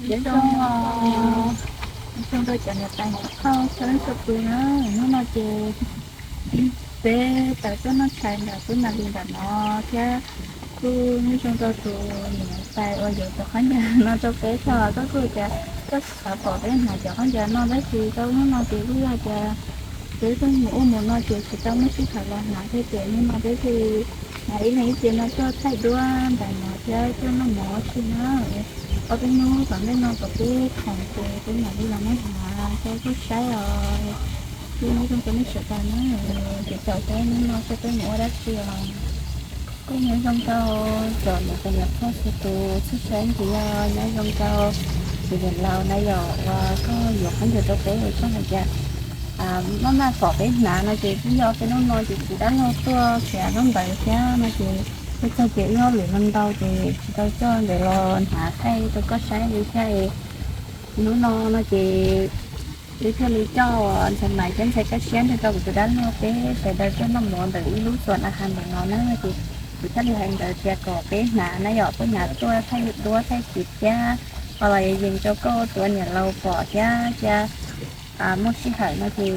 Zoo, zoo rau cov niam tais niam phauj txhua leej txhua tus na. Hnub no ces peb tawm tuaj noj tshais ntawm peb mam li ntawm no thiab. Kuj nyob zoo rau tus niam tais uas yuav cov khaub ncaws no rau peb tso, koj kuj tias koj xav pom peb hnav cov khaub ncaws no tab sis tau hnub no ces kuj yog tias peb tuaj mus ub mus no ces tsis tau muaj sij hawm los hnav thiab ces hnub no peb thiaj hnav ib leeg ib ce no tuaj thaij duab ntawm no thiab tuaj noj mov si na. Ob peb hnub tom ntej no kom peb khoom ces peb mam li los muab hnav rau koj saib os. Kuj nyob zoo rau nej sawv daws na, ces caum peb hnub no saib peb mus ua dab tsi os. Kuj nyob zoo rau cov niam tais niam phauj txhua tus txhua saib ntxiv os, nyob zoo rau tus niam laus na yom uas koj yuav khaub ncaws rau peb es koj hais tias maj maj pom peb hnav no ces kuj yog peb hnub no ces kuv dab laug tuaj khiav hnub ntawd thiab no ces peb txog ces wb ob lwm no ntau ces tsis tau coj ntawd los hnav thaij rau koj saib li thiab. Hnub no no ces wb thiaj li coj ntxhais Maiv thiab ntxhais Kab Siab nrog rau kuv tus dab laug peb sawv daws tuaj noj mov ntawm ib lub xos na ha ntawm no na ces kuv thiaj li hais ntawd tias kom peb hnav na yom, peb hnav tuaj thaij duab thaij kiv thiab ho los yees rau koj tus niam laus pom thiab cia muaj sij hawm no ces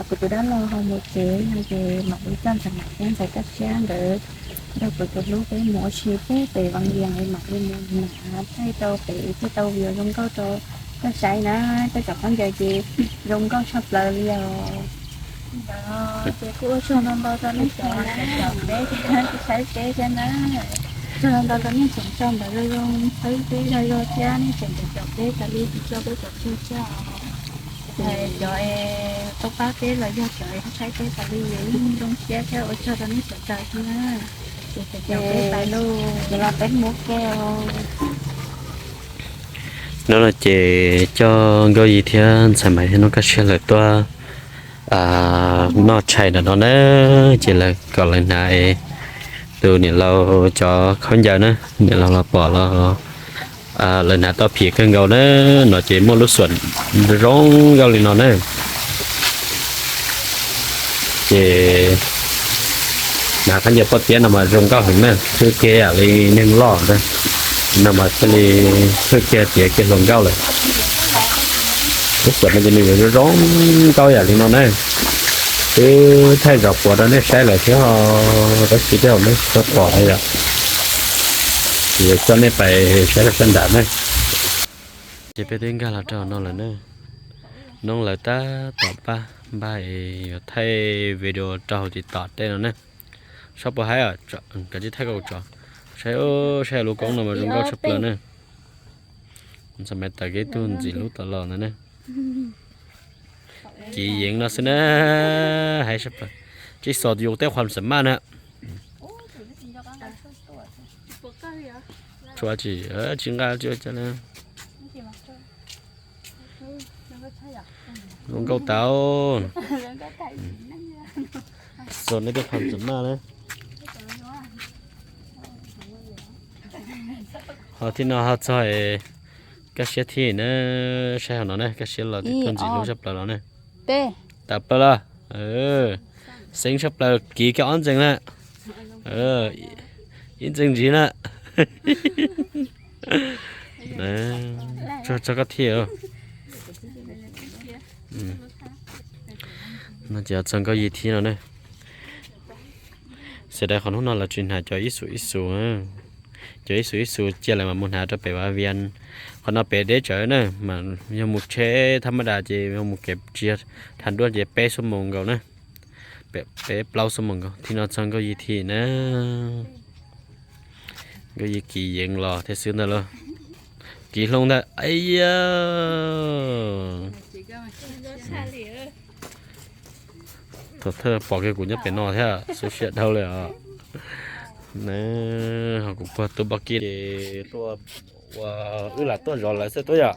kuv tus dab laug ho mus tsev no ces mam li coj ntxhais Maiv thiab ntxhais Kab Siab nkawd nrog kuv tus hlub peb mus ua si pem pem Vaj Vias es mam li mus hnav thaij rau pem thiaj tau view zoo nkauj rau koj saib na. Koj cov khaub ncaws ces zoo nkauj tshaj plaws li os. Ces kuj ua tsaug ntau ntau rau nej cov caum peb thiab saib peb thiab na. Tsaug ntau ntau rau nej tseem tso ntawv zoo zoo saib peb zog zog thiab nej tseem caum peb tas li tsis tso peb kom tseg thiab os. Cov es tau pab peb los yog cov es saib peb tas li yeej zoo siab thiab ua tsaug rau nej sawv daws thiab na. Ces caum peb tas lauj, ces los peb mus ke. Hnub no ces coj Nkauj Yig thiab ntxhais Maiv thiab Nuj Kab Siab lawv tuaj noj tshais ntawm no na, ces lawv kom lawv hnav tus niam laus cov khaub ncaws na, niam laus los pom los lawv hnav tau phim kawg nkaus na. No ces muaj lub xuam zoo nkauj li no na. Ces hnav khaub ncaws pob tiab no mas zoo nkauj heev na, hwj kiag yam li neeg loj ntag. No mas thiaj li hwj kiag tiav kiag hluas nkauj lawm. Lub xuam no ces nws yuav zoo nkauj yam li no na. Twb thaij zov puav rau nej saib lawm thiab, tab sis tej zaum nej tsis tau pom na yom. Ces yuav coj nej pais saib rau sab nram na. Ces peb twb nkag los rau no lawm na. Noob lawv tab tom pab npaj es yuav thaij video rau hauv TikTok tej no na. Tsis pom hais, kav tsij thaij koj tsov. Saib, saib lub koob no mas zoo nkauj tshaj plaws na. Ntxhais Maiv tawm kiag ib tug ntxim hlub tom los ntawd na. Kiv yeev no xwb na, hais tshaj plaws. Tsis xom yus tej khuam xam maj na. Tsis, tsis nqa tsis ua cas li. Zoo nkauj tau. Xom nej tej khuam xam maj na. Ho thib no ho txog Kab Siab thiab na, saib hauv no na, Kab Siab los tib tug ntxim hlub tshaj plaws los na. Tawm plaws los, xeeb tshaj plaws kiv kiag ob ntxees na. Ib ntxees ntsiv na. Txog, txog koj thiab. No ces txog Nkauj Yig thiab no na. Xav tias qhov hnub no lawv tsis hnav cov ib xus ib xus, cov ib xus ib xus cia lawv mam mus hnav rau pem Vaj Vias. Qhov no pem deb tsawv na, mas yog mus tsheb thab mab das ces yog mus kev tsis yog thav duab ces peb xuab moos nkaus na. Peb plaub xuab moos nkaus. Thib no txog Nkauj Yig thiab na. Nkauj Yig kiv yeev los thiab xwb ntag lauj. Kiv hlo ntag. Aib ya, thaum thawj pom kiag kuv nyob pem no thiab xub siab dhau li os. Ho kuv puag tub pob kib ces tuaj ua, wb lam tuaj zov lawv xwb tub yom.